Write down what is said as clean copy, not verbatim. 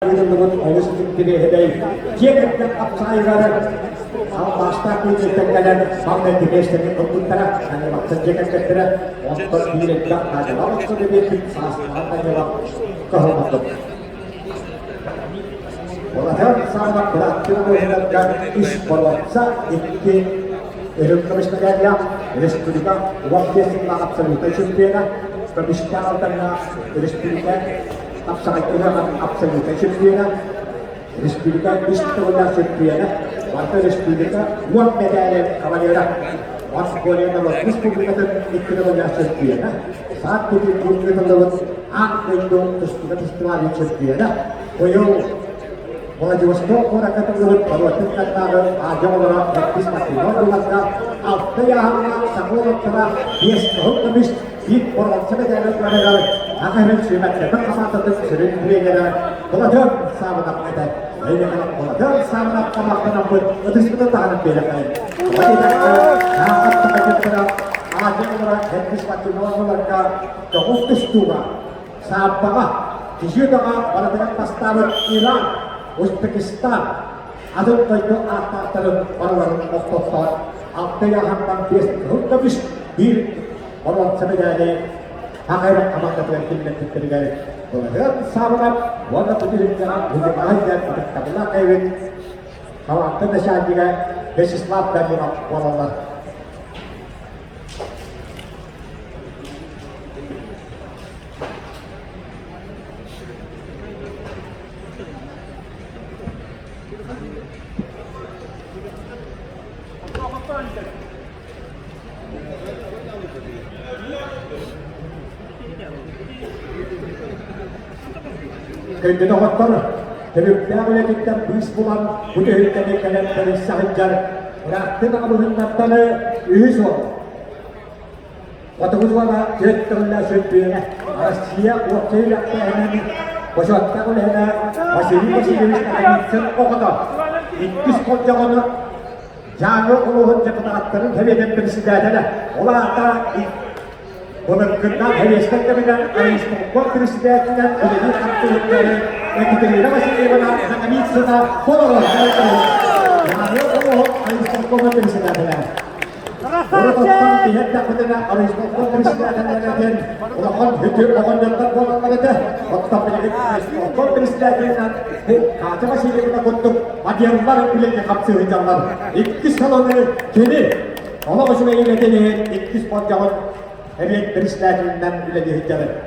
Ыытыллыбыт олус интэриэһинэй дьиэ кэргэн хапсаҕайыгар алмаастаах күүтүттэн кэлэн маҥнайгы миэстэни ылбыттара, Даниловтар дьиэ кэргэттэрэ, онтон биир элбэх Надялаах охсону биэрбит саастаах Данилов кыһалҕатык. Улахан саамах бырааттыы быһыыларга үс боруонса, икки үрүҥ көмүс медаллаах республика 15 сыллаах абсолютнай чемпиона, көмүстээх Алданнаах республика Хапсаҕайдыһыаҕар абсолютнай чемпиона, республика үс төгүллээх чемпиона, барыта республика 10 мэдээлин кавалера, Монголия норуот республикатын икки төгүллээх чемпиона, Санкт-Петербург ыытыллыбыт Аан дойду тустууга фестивалын чемпиона, быйыл Владивосток куоракка тыллыбыт норуоттун каттааҕы Азия оҕолоро иккис спортивнай оонньууларга алта ыйааһыҥҥа саха уолаттара биэс кыһыл көмүс, биир боруонса мэдээлэ турарыгар Саха сирин сүүмэрдэммит хамаандатын сүрүн тренерэ Былатыан Саабынап этэ. Эйиэхэ Былатыан Саабынапка махтанаммыт ытыспытын таһынан биэрэххэ. Наахат сахатыттара Азия оҕолоро иккис спортивнай оонньууларга тоҕус тустууга Саабаҕа, Дзюдоҕа барытыгар бастаабыт Иран, Узбекистан, атын дойду ааттаахтарын барыларын охтоттоон, алта ыйааһынтан биэс кыһыл көмүс, биир боруонса мэдээли Хахайра хамаандатыгар киллэрбиттэригэр Былаһыан Саабынап уонна бу түһүлгэҕэ Музыкаһын диэн ытыктабыллаах эбит хамаанда начальнига Вячеслав Данилов буолаллар. Күндү доҕоттор, түбүктээх үлэтиттэн быыс булан, бу түһүлгэни кэлэн тэрийсэ сылдьар ыраахтын аҕабыһыннартан үһүс уол Хотугу суола түөрт тылла сүрдүөнэ Россия уопсай үөрэхтээһинин бочуоттаах үлэһитэ Василий Васильевич Наговицын оҕото иккис болдьоҕуну Дьааҥы улууһун депутаттарын Сэбиэтин председателэ, ол аата былыргыннан Сэбиэскэй кэминэн Райисполком председателинэн үлэлиир хаттыһыттары Екатерина Васильевна Наговицына толорор. Дьааҥы улууһун Райисполкомун председателэ. Урут-оттон киһи эрдэхпитинэ Райисполком председателлэрин улахан үтүө оҕонньоттор буолаллар этэ. Оттон билигин Райисполком председателинэн Катя Васильевна курдук мадьыаллар үлэни хапсыһыдьаллар. Иккис салоны кини олох үчүгэй үлэтин иһин иккис болдьоҕун эбиэт председателинэн үлэлии сылдьар.